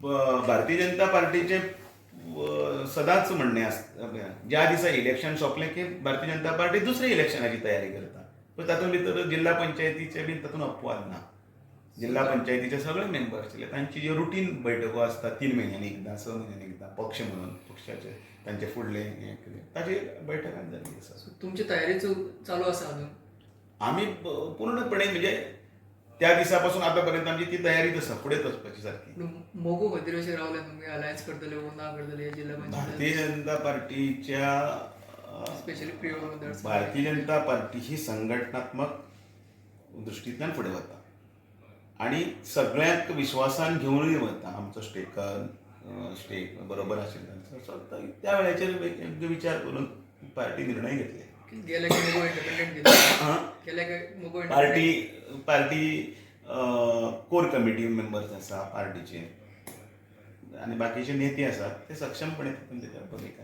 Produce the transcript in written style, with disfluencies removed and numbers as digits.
भारतीय जनता पार्टीचें सदांच म्हणणें आसता, ज्या दिसा इलेक्शन सोंपलें की भारतीय जनता पार्टी दुसऱ्या इलेक्शनाची तयारी करता. पूण तातूंत भितर जिल्हा पंचायतीचे बीन तातूंत अपवाद ना. जिल्हा पंचायतीचे सगळे मेंबर आशिल्ले, तांची ज्यो रुटीन बैठको आसता 3 म्हयन्यांनी एकदां, 6 म्हयन्यांनी एकदां, पक्ष म्हणून पक्षाचे तांचे फुडले हें कितें ताची बैठकां जाल्ली आसा. तुमची तयारी चालू आसा अजून? आमी पूर्णपणे म्हणजे त्या दिसा पासून आतां पर्यंत आमची ती तयारीच आसा, फुडेंच वचपाची सारकी. मोगो खातीर अशें रावले तुमी अलायन्स करतले वो ना करतले जिल्हा पंचायत? भारतीय जनता पार्टीच्या स्पेशली प्रियोळ. भारतीय जनता पार्टी ही संघटनात्मक दृश्टींतल्यान फुडें वता आनी सगळ्यांक विश्वासान घेवनूय वता. आमचो स्टेक बरोबर आशिल्ल्यान सो त्या वेळाचेर योग्य विचार करून पार्टी निर्णय घेतले. गेले की मोगो इंडिपेंडंट गेले काय मोगो? Party core committee members आसा पार्टीचे आनी बाकीचे नेते आसात ते सक्षमपणे तातूंत भुमिका.